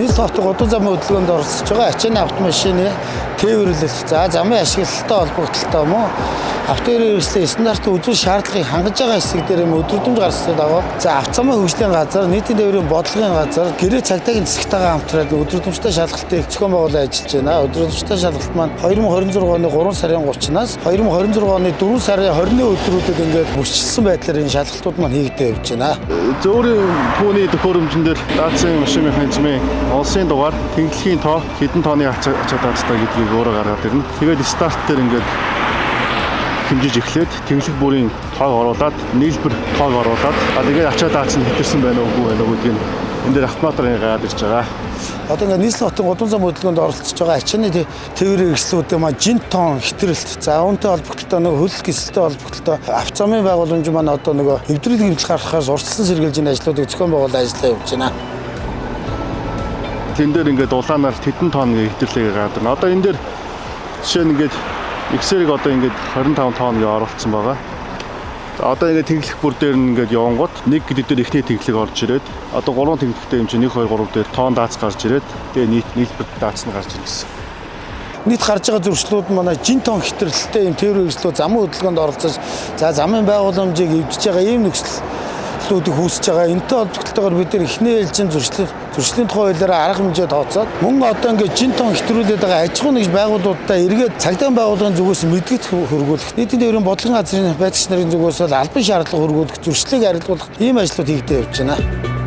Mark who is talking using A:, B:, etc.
A: Нийслэл хотын гудам замын хөдөлгөөнд оролцож байгаа ачааны автомашины тээвэрлэлт, за замын ашиглалтай холбогдлолтой мөн автоэрийн хэрэгслийн стандартын үзүүл шаардлагыг хангаж байгаа хэсэг дээр юм өдрөмж гаргасны дагуу за автозамын хөгжлийн газар, нийтийн тээврийн бодлогын газар, гэрээ цагдаагийн засгтайгаа хамтраад өдрөмжтэй шалгалтыг зохион байгуулан ажиллаж байна. Өдрөмжтэй шалгалт маань 2026 оны 3 сарын 30-наас 2026 оны 4 сарын 20-ны өдрүүдэд ингээд бүсчилсэн байдлаар энэ шалгалтууд маань хийгдэж явж байна.
B: Зөөрийн түүний төхөөрөмжөн дээр даацын машин механизмын улсын дугаар, тэнглэхийн тоо, хэдэн тооны ачаа даацтай гэдгийг өөрөө гаргаад ирнэ. Тэгээд старт дээр ингээд хэмжиж эхлээд тэнглэх бүрийн тоог оруулаад, нийлбэр тоог оруулаад, тэгээд ачаа даац нь хэтэрсэн байна уу, үгүй байна уу гэдгийг энэ дээр автоматар гаргаад ирж байгаа.
A: Одоо ингээд нийслэл хотын гудам зам хөдөлгөөнд оролцож байгаа ачааны тээврийн хэрэгслүүдийн маань жин тон хэтрэлт, за үүнтэй холбогдлолтой нөгөө хөлөл гисэлтэй холбогдлолтой автозамын байгууламж маань одоо нөгөө эвдрэл гэмтэл гаргахаас урьдчилан сэргийлж энэ ажлуудыг зохион байгуулан ажиллаа явуулж байна.
B: Тэн дээр ингээд улаанаар тэдэн тонны хэтэрлэгээ гаргаад ирнэ. Одоо энэ дээр жишээ нь ингээд X-ийг одоо ингээд 25 тонн гээ оруулсан байгаа. За одоо ингээд тэнглэх бүр дээр нь ингээд явангууд нэг гэдэг дээр эхний тэнглэг орж ирээд одоо гурван тэнглэгтэй юм чинь 1 2 3 дээр тоон даац гарч ирээд тэгээ нийт нийлбэр даац нь гарч ирнэ гэсэн.
A: Нийт гарч байгаа зөрчлүүд манай жин тон хэтрэлттэй юм тээврийн хэрэгслүүд замын хөдөлгөөнд оролцож за замын байгууламжийг эвдэж байгаа ийм нөхцлүүдийг үүсэж байгаа. Энэтэй холбогдлолтойгоор бид нар эхний ээлжин зөрчлийн тухай хуулиар арга хэмжээ тооцоод мөн одоо ингээд жин тон хэтрүүлээд байгаа аж ахуйн нэгж байгууллагуудаа эргээд цагдаа байгууллагын зүгээс мэдгэт хөргүүлэх, нийтийн тээврийн бодлогын газрын байцаагч нарын зүгээс бол албан шаардлага хөргүүлэх, зөрчлийг арилгуулах ийм ажлууд хийгдэж явж байна.